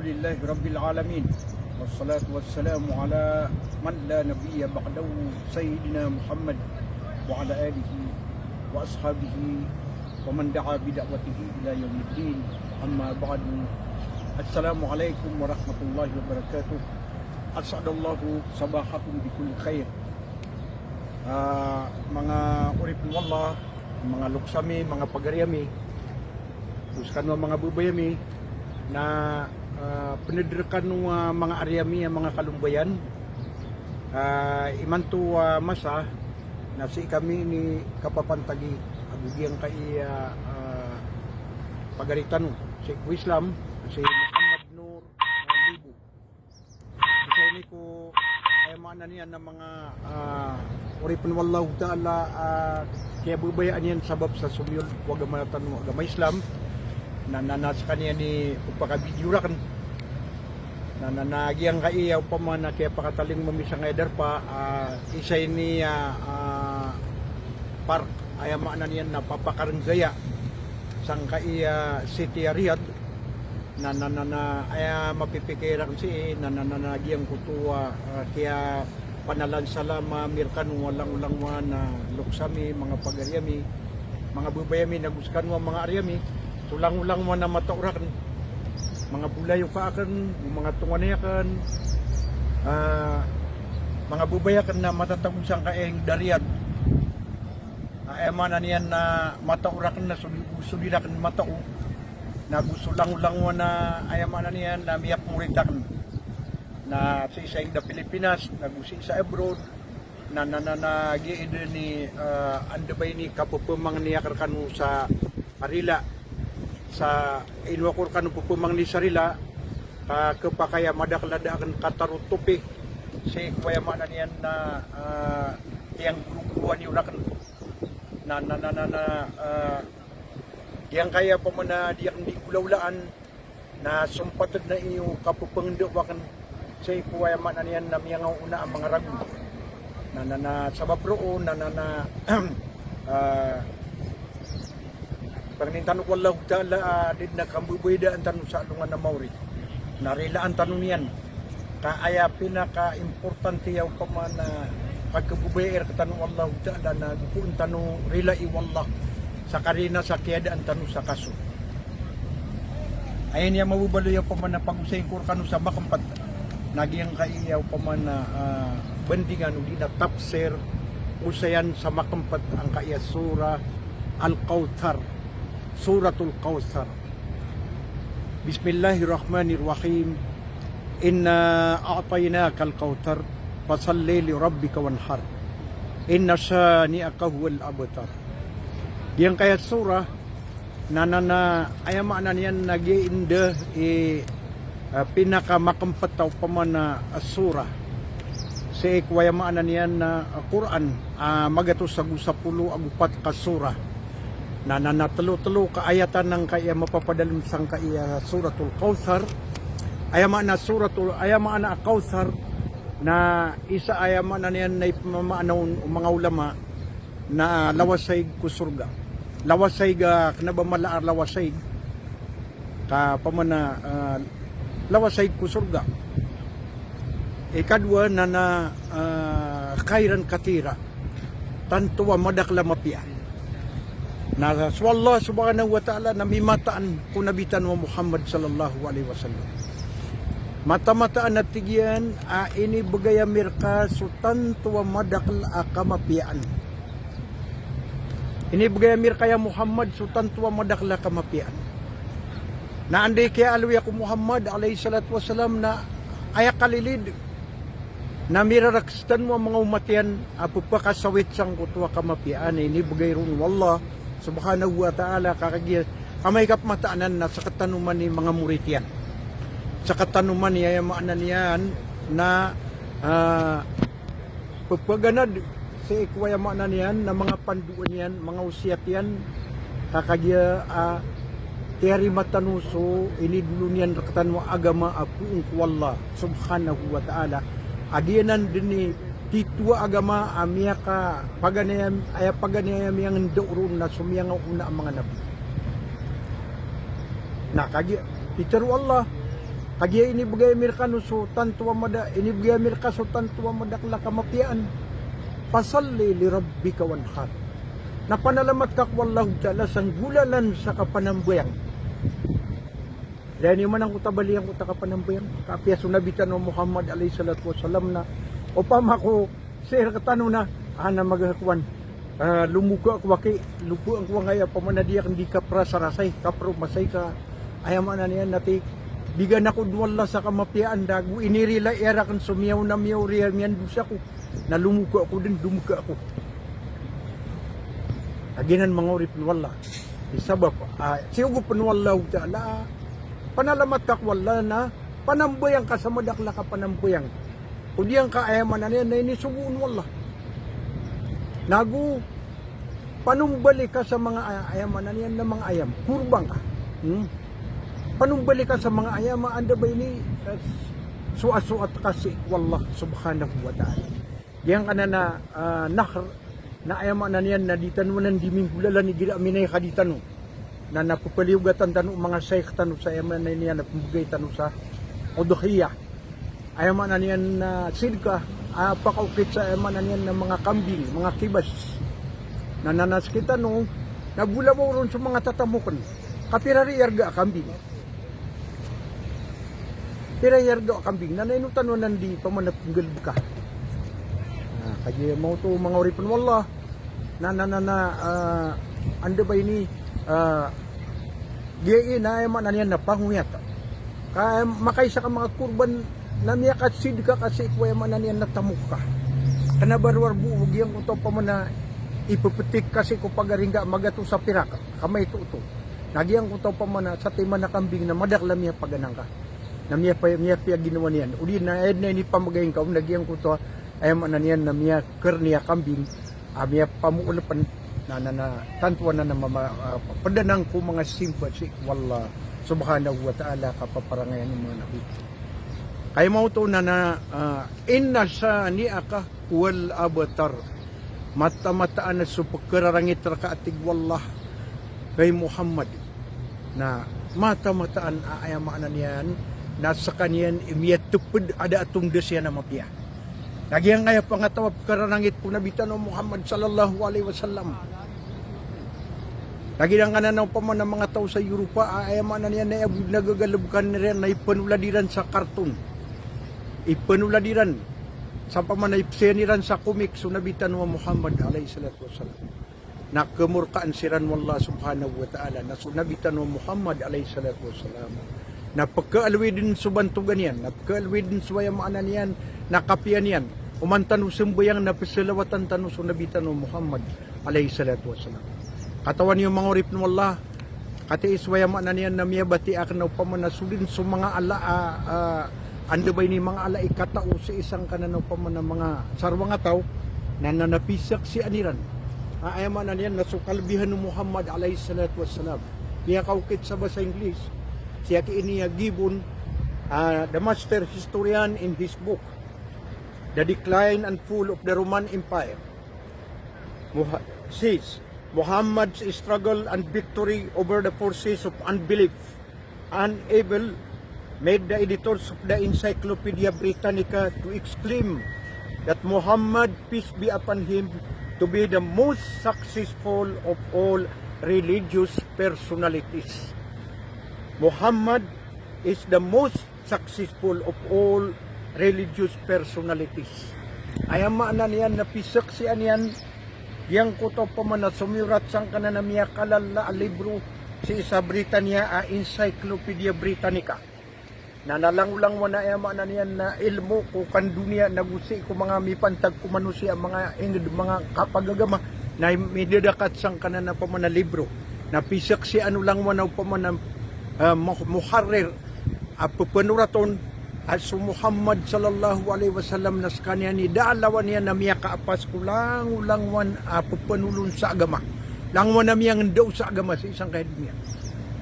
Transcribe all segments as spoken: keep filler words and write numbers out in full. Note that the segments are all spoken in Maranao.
Alhamdulillahi Rabbil Alamin. Wassalatu wassalamu ala man la nabiyya ba'dahu, Sayyidina Muhammad wa ala alihi wa ashabihi wa man da'a bida'watihi ila yawmiddin. Amma ba'du. Assalamu alaikum warahmatullahi wabarakatuh. As'adallahu sabahakum bikulli khair. Ah, manga oripn o Allah, manga loks ami, manga pagari ami, go skano a manga babay ami, na, ah, pnd rkano a manga ari ami a manga kalombayan. Ah, imanto a masa na sii kami ini kapapantagi ago giyangkai a, ah, pagari tano, sii ko Islam, si Muhammad Nur, ah, Libo. Isa ini ko, aya maana niyan na manga, ah, oripn o Allahu Ta'ala, ah, kiyababayaan iyan sabap sa somiyold ko agama tano, agama Islam. Na, na, na skaniyan i pphakabidiyo rakn. Na, na, na giyangkai a opama na kiyapakatalingoma mi sangkaya darpa, ah, isa ini a, ah, park, aya maana niyan na papakarn gaya sangkaya city a Riyadh. Na, na, na, na, aya mapipikir akn sii, na, na, na, na, giyangkoto a, ah, kiyapanalansalama mi rkano a langolangowan a loks ami, manga pagari ami, manga babay ami, na go skano a manga ari ami, so langolangowan a matao rakn, manga bolayoka akn, manga tonganay akn, ah, manga babay akn na matatago sangkaya ingd a Riyadh. Ah, aya maana niyan na matao rakn na so di, so di rakn matao. Na go so langolangowan a, aya maana niyan na miyapmorit akn. Na sii sa ingd a Pilipinas, na go sii sa abroad, na, na, na, na, giya i dn i, ah, anda ba ini kapphamangni akn rkano sa rila. Sa ino ako rkano pphamangni sa rila, ka khapakay a madakl a da akn katarotop i. Sii ko aya maana niyan na, ah, tiyanggorogoroan iyo rakn. Na, na, na, na, na, ah, giyangkaya opama na di akn di golawlaan, na sompat dn a iyo kapphangndaw akn sii ko aya maana niyan na miyangaoona a manga ragon. Na, na, na, sabap roo, na, na, na, ah, pangnin tano ko Allahu Ta'ala, ah, di dn a kambabayadaan tano sa alongan a maori. Na rilaan tano niyan. Ka aya pinakaimportante a opama na pagkababayai rktano o Allahu Ta'ala na gokoon tano rilai o Allah sa karina sa kiyadaan tano sa kaso. Aya niyan mababaloy a opama na pagosayin ko rkano sa makmpt na giyangkai a opama na, ah, bandingan odi na tafsir, osayan sa makmpt angkai a Surah Al-Kawthar. Suratul Kawthar. Bismillahirrahmanirrahim. Inna a'tainakal kawthar, fasalli li rabbika wanhar. Inna shani'aka huwal abtar. Giyangkaya surah, na, na, na, aya maana niyan na giya i, ah, pinakamakmpt a opama na, ah, surah. Sii ko aya maana niyan na, ah, Qur'an, ah, magatos ago sapolo ago pat ka surah. Na, na, na tlo-tlo ka ayatan angkaya mapapadalm sangkaya Suratul Kawthar. Aya maana Suratul, aya maana a Kawthar na isa aya maana niyan na ipmamaana on o manga ulama na lawasaig ko sorga. Lawasaig, ah, kna ba mala a lawasaig. Ka opama na, ah, lawasaig ko sorga. Ikadowa na, na, ah, khairan kathira. Tanto a madakl a mapiya. Na so Allah subhanahu wa ta'ala na mimataan ko Nabi tano a Muhammad sallallahu alaihi wasallam. Mata-mataan a tig iyan a inibgay ami rka so tanto a madakl a kamapiyaan. Inibgay ami rka ya Muhammad so tanto a madakl a kamapiyaan. Na anda i kiyaaloya ko Muhammad alayhis salatu wassalam na aya kalilid na miraraks tano a manga omat iyan a pphakasawit sangkoto a kamapiyaan a inibgay ron o Allah subhanahu wa ta'ala, ka kagiya amay ka pmataan anan na sktano man i manga morit iyan. Sktano man i aya maana niyan na, ah, pphaganad sii ko aya maana niyan na manga pandoan iyan, manga osiyat iyan, ka kagiya, ah, tiyarima tano so inidolon iyan rktano a agama a poon ko Allah subhanahu wa ta'ala. A giyanan dn i titho a agama a miyakapaganay, aya paganay a miyangndaw ron na so miyangaoona a manga nabi. Na kagiya pitharo o Allah, Kagiya inibgay ami rkano so tanto a mada-, inibgay ami rka so tanto a madakl a kamapiyaan. Fasalli li rabbika wanhar. Na panalamat ka ko Allahu Ta'ala sa nggolalan sa kapanambayang. Laya niyo man angkoto a bali angkoto a kapanambayang. Ka apiya so Nabi tano Muhammad alayhis salatu wassalam na opama ko sii rktano na, a, na magakowan. A, lomoka ako aki, lomoka ako angkaya opama na di akn di kaprasarasay, kapromasay ka, aya maana niyan na ti, bigan ako o Allah sa kamapiyaan da, go inirila iyan rakn so miyaona miyaori a miyandosa ko. Na lomoka ako dn, lomoka ako. Lagid anan manga oripn o Allah. Sabap, a, sii ko pn o Allahu Ta'ala, panalamat ka ko Allah na panambayang ka sa madakl a kapanambayang. O di angka aya maana niyan na inisogo on o Allah. Na go panombali ka sa manga a-, aya maana niyan na manga ayam, korban ka. Hmm? Panombali ka sa manga ayam a anda ba ini, eh, soasoat ka sii ko Allah subhanahu wa ta'ala. Giyangkanan a, ah, nahr, na aya maana niyan na di tano anan di minggolalan igira minay ka di tano. Na, na pepaliyogatan tano o manga shaykh tano sa aya maana niyan na pembegay tano sa udhiyah. Aya maana niyan na sidka, a, pakaokit sa aya maana niyan na manga kambing, manga kibas. Na, na, na sktano, na bolabaw ron so manga tatamokn. Ka pira riyarga a kambing. Pira riyarga a kambing. Na, na ino tano anan di pamana penggalebka. Na, kagiya maoto manga oripn o Allah. Na, na, na, na, ah, anda ba ini, ah, giya i na aya maana niyan na pangoyat. Ka, eh, makaisa ka manga korban na miyakasidka ka sii ko aya maana niyan na tamok ka. Kna ba rowar bo giyangkoto opama na ipepetik ka sii ko pagaringga magatos a pirak. Ka maito oto. Na giyangkoto opama na satiman a kambing na madakl a miyapaganang ka. Na miyapa-, miyapiya ginawa niyan. O di na, eh, na inipamagay ngka on na giyangkoto, aya maana niyan na miyakerni a kambing, a, miyapamoolpn, na, na, na, tanto anan na mama-, a, pd anan ko manga simba sii ko Allah subhanahu wa ta'ala, kapaparangayan o manga nabi. Ka aya maoto na, na, a, inna shani'aka huwal abtar. Matamataan a so pekerarangit rka a tig o Allah, hay Muhammad. Na matamataan a aya maana niyan na skaniyan i miyateped a da a tondas iyan a mapiya. Na giyangkaya pangataw a pekerarangit ko Nabi tano Muhammad sallallahu alaihi wasallam. Na giyangkanan a opama na manga taw sa Europa a aya maana niyan na aya bo na gagalebkan iran na ipenolad iran sa karton. Ipenolad iran sa opama na ipsiyan iran sa komik so Nabi tano a Muhammad alayhis salatu wassalam. Na kemorkaan siran o Allah subhanahu wa ta'ala, na so Nabi tano a Muhammad alayhis salatu wassalam na pekaalowid den so bantogan iyan, na pekaalowid den so aya maana niyan na kapiya niyan. Oman tano sembayang na pesalawatan tano so Nabi tano a Muhammad alayhis salatu wassalam. Katawan iyo manga oripn o Allah, katii so aya maana niyan na miyabatiya aken a opama na so den so manga ala a, a, anda ba ini manga ala i katao sii sangkanan a opama na manga sarwang a taw, na, na, na pisaksian iran a aya maana niyan na so kalebihan o Muhammad alayhis salatu wassalam. Miyakaokit sa basa English, si aki ini a Gibbon, a, the master historian, in his book, The Decline and Fall of the Roman Empire, Muha-, says, Muhammad's struggle and victory over the forces of unbelief and evil made the editors of the Encyclopedia Britannica to exclaim that Muhammad, peace be upon him, to be the most successful of all religious personalities. Muhammad is the most successful of all religious personalities. Aya maana niyan na pisaksian iyan giyangkoto opama na somiyorat sangkanan a miyakalala a libro sii sa Britanya a Encyclopedia Britannica. Na, na langolangowan a aya maana niyan na ilmo ko kandoniya nago sii ko manga mipantag ko manosiya, manga inged, manga kapagagama, na midadakat sangkanan a opama na libro. Na pisaksian o langowan a opama na, ah, mu-, muharrir a pepanoraton a so Muhammad sallallahu alaihi wasallam na skaniyan i da a lawan iyan a miyakaapas ko langolangowan a pepanolon sa agama. Langowan a miyangendaw sa agama sii sangkaya doniya.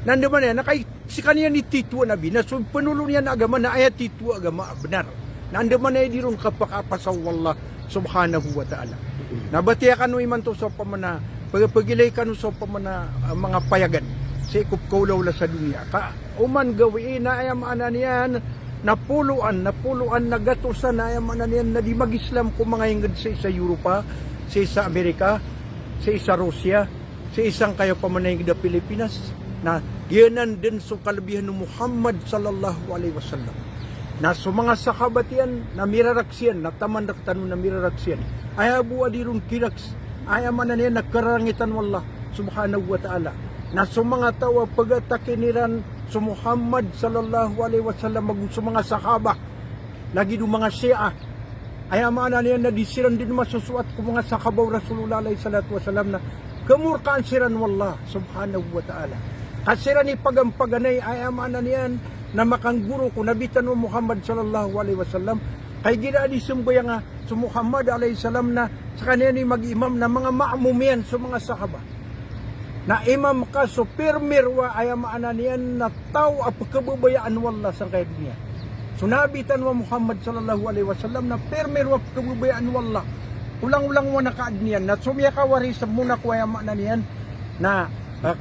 Na andamanaya na kay skaniyan i tito a nabi, na so penolon iyan a agama na aya tito a agama a benar. Na andamanaya i di ron kapakaapas o Allah subhanahu wa ta'ala. Na batiya kano imanto so opama na, pag-, pagilay kano so opama na, ah, manga payagan sii ko pekaolaola sa doniya. Ka, Oman gawii na aya maana niyan na poloan, na poloan na gatosan na aya maana niyan na di mag-Islam ko manga ingd sii sa Europa, sii sa Amerika, sii sa Russia, sii sangkaya pamana ingd a Pilipinas. Na giyanan dn so kalbihan o Muhammad sallallahu alaihi wasallam. Na so manga sahabat iyan na miraraks iyan, na taman rktano na miraraks iyan. Aya bo a di ron kiraks, aya maana niyan na kararangitan o Allah subhanahu wa ta'ala. Na so manga taw a pagatakin iran so Muhammad sallallahu alaihi wasallam ago so manga sahaba, lagid o manga Shia, aya maana niyan na di siran dn masosoat ko manga sahaba o Rasulullah alaihi salatu wasallam na kamorkaan siran o Allah subhanahu wa ta'ala. Ka siran i pagampaganay, aya maana niyan na makanggoro ko Nabi tano a Muhammad sallallahu alaihi wasallam. Ka igira a di sambayanga so Muhammad alaihi salam na skaniyan i mag-imam, na manga ma'mum iyan so manga sahaba. Na imam ka so pirmi roo a, aya maana niyan na taw a pkhababayaan o Allah sangkaya doniya. So Nabi tano a Muhammad sallallahu alaihi wasallam na pirmi roo a pkhababayaan o Allah. Olang-olang o anak a adn iyan, na so miyakawaris mona ko, aya maana niyan na, ah,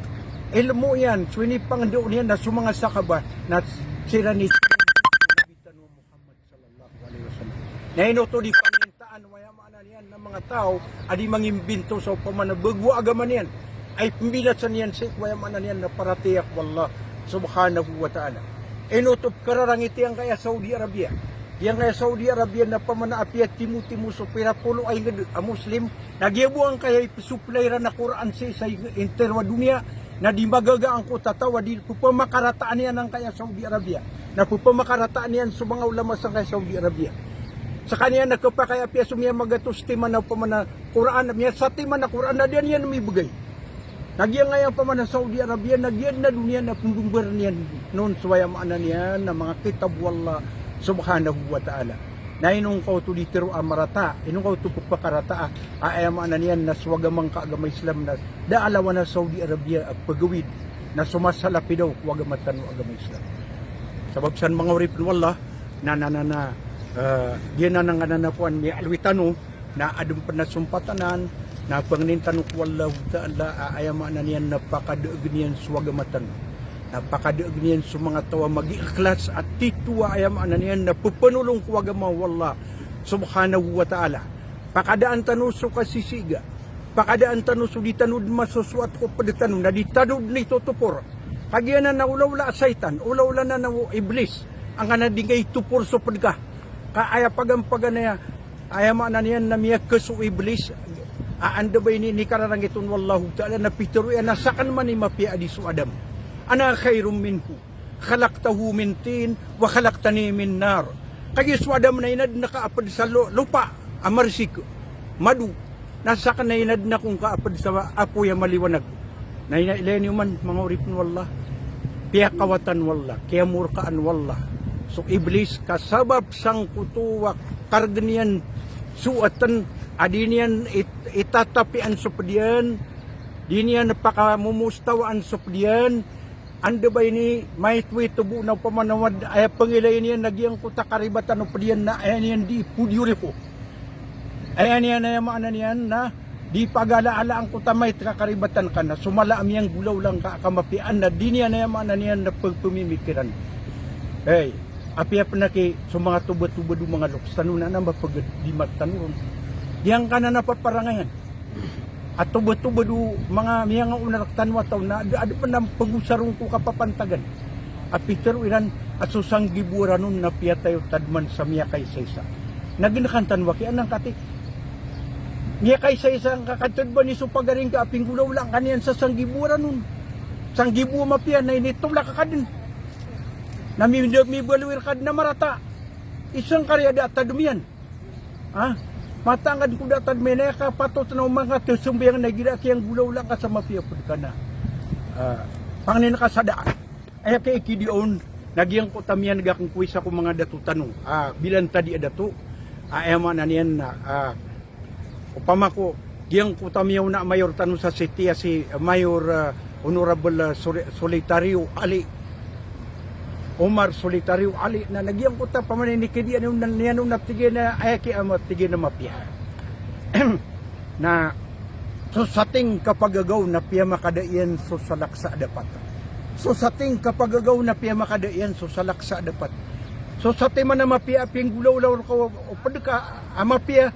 ilmo iyan, so inipangndao niyan na so manga sahaba, na siran i Nabi tano a Muhammad sallallahu alaihi wasallam. Na ino oto di pamintaan o, aya maana niyan na manga taw a di mangimbinto sa opama na bago a agama niyan, ay pmbinasa niyan sii ko, aya maana niyan na paratiyaya ko Allah subhanahu wa ta'ala. Ino oto pkhararangiti angkaya Saudi Arabia. Giyangkaya Saudi Arabia na pamana apiya timotimo so pira polo a ingd a Muslim, na giya bo angkaya ipsoplay iran a Qur'an sii sa intiro a doniya, na di magaga angkoto a taw a di pphamakarata niyan angkaya Saudi Arabia. Na pphamakarata niyan so manga ulama sangkaya Saudi Arabia. Skaniyan na khapakay apiya so miyamagatos timan a pamana Qur'an, miyasatiman a Qur'an na da niyan mibgay. Na giyangkaya pamana Saudi Arabia, na giya dn a doniya na pmbmbar niyan on so, aya maana niyan na manga kitab o Allah subhanahu wa ta'ala. Na ino ngka oto di tiro a marata, ino ngka oto pphakarataa a, aya maana niyan na so agama ngka a agama Islam na da a lawan a Saudi Arabia a pagawid, na so masalapi daw ko agama tano a agama Islam. Sabap san, manga oripn o Allah, na, na, na, na, ah, giyanan angkanan a kowan miyaaloy tano, na adn pn a sompatan anan, na pangnin tano ko Allahu Ta'ala a, aya maana niyan na pakadaagn iyan so agama tano. Na pakadaagn iyan so manga taw a magiikhlas a tito a, aya maana niyan na pphanolong ko agama o Allah subhanahu wa ta'ala. Pakadaan tano so kasisiga. Pakadaan tano so di tano dn masosoat ko pd tano, na di tano dn itotopor. Ka giyanan na olaola a shaytan, olaola anan o Iblis, angkanan a di ngka itopor so pd ka. Ka aya pagampaganay a, aya maana niyan na miyakhaso o Iblis a, anda ba ini, ini kararangit on o Allahu Ta'ala na pitharo iyan a sakn man i mapiya a di so Adam. Ana khayrun minhu, khalaqtahu min tin wa khalaqtani min nar. Kagiya so Adam na inadn ka a pd sa lo-, lopa a marsik, mado, na sakn na inadn ako ngka a pd sa apoy a maliwanag. Na ina-, ilaya niyo man, manga oripn o Allah, piyakawatan o Allah, kiyamorkaan o Allah so Iblis, ka sabap sangkoto a kargn iyan so atn a di niyan it-, itatapian so pd iyan, di niyan pakamomostawaan so pd iyan, anda ba ini maitwito bo na opama na wad aya pangilay niyan na giyangkoto a karibatan o pd iyan na aya niyan di podiyoriko. Aya niyan, aya maana niyan na di pagalaala angkoto a mait ka karibatan ka na so mala a miyanggolawla ngka a kamapiyaan na di niyan, aya maana niyan na pagpamimikiran. Ay, apiya pn aki so manga tobatoba o manga loks tano na, na mapagadimat tano ron. Giyangkanan a paparangayan a tobatoba o manga miyangaona rktano a taw na ad-, adn pn a pagosar on ko kapapantagan a pitharo iran a so sanggibo a ranon na piyatay o tadman sa miyakaisaisa. Na gnkan tano aki anan kati. Miyakaisaisa ngka, katadmani so pagari ngka a pinggolawla ngka niyan sa sanggibo a ranon. Sanggibo a mapiya na initolak ka dn. Na mi-, mibaloy rka dn a marata. Isa ngka riya da a tadm iyan. Ha? Matangkad ko da a tadm iyan, aya kapatot na o manga taw a sambayang na igira kiyanggolawla ngka sa mapiya pd ka na, ah, pangnin ka sa daan. Aya kay kidiya on, na giyangkoto a miyaneg akn ko isa ko manga dato tano. Ah, bilang tadi a dato. Ah, aya maana niyan na, ah, opama ko, giyangkoto a miyaona a mayor tano sa city a si, ah, Mayor, ah, Honorable, ah, Soli-, Solitario Ali. Omar Solitario Ali, na, na giyangkoto a pamana ini kidiya niyan on na, niyan on na tig iyan a, aya ki ama tig iyan a mapiya. Na so sating kapagagaw na piyamakada iyan so salaksa a dapat. So sa tingkapagagaw na piya makada iyan, so sa laksa dapat. So sa timan a mapiya a pinggolawla rka o pd ka a mapiya,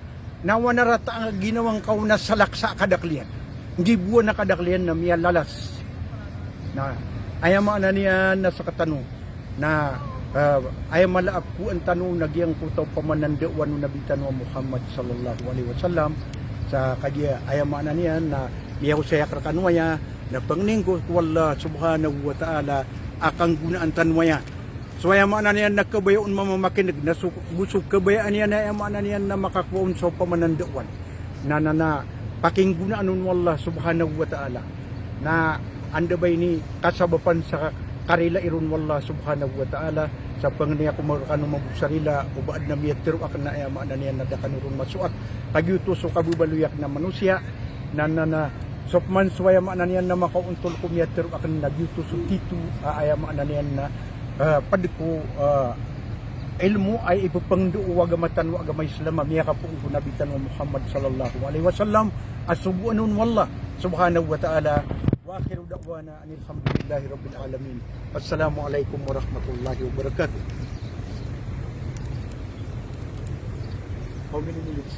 na oway na rata a ginawa ngka on na sa laksa a kadakl iyan. Nggiboan a kadakl iyan na miyalalas. Na aya maana niyan na sktano na, ah, aya mala a pkowaan tano na giyangkoto a pamanandawan o Nabi tano a Muhammad sallallahu alaihi wasallam. Sa kagiya aya maana niyan na miyaosay akn rkano aya, na pangnin ko ko Allah subhanahu wa ta'ala a kanggonaan tano aya. So aya maana niyan na kabaya on mamamakin'g, na so, so kabayaan iyan na aya maana niyan na makakowa on sa pamanandawan. Na, na, na pakinggonaan on o Allah subhanahu wa ta'ala. Na anda ba ini kasabapan sa karilai ron o Allah subhanahu wa ta'ala, sa pangni ako rkano mambo sa rila, o ba adn a miyatharo akn na aya maana niyan na da kano ron masoat. Kagiya oto so kababaloy akn a manosiya, na, na, na, so pman so aya maana niyan na makaontol ko miyatharo akn na giyoto so tito a aya maana niyan na, ah, pd ko, ah, ilmo a ipphangndao o agama tano a agama Islam a miyakapoon ko Nabi tano a Muhammad sallallahu alaihi wasallam, a sogoan on o Allah subhanahu wa ta'ala. Wa akhiru da'wana anil hamdulillahi rabbil alamin. Assalamu alaikum warahmatullahi wabarakatuh. How many minutes?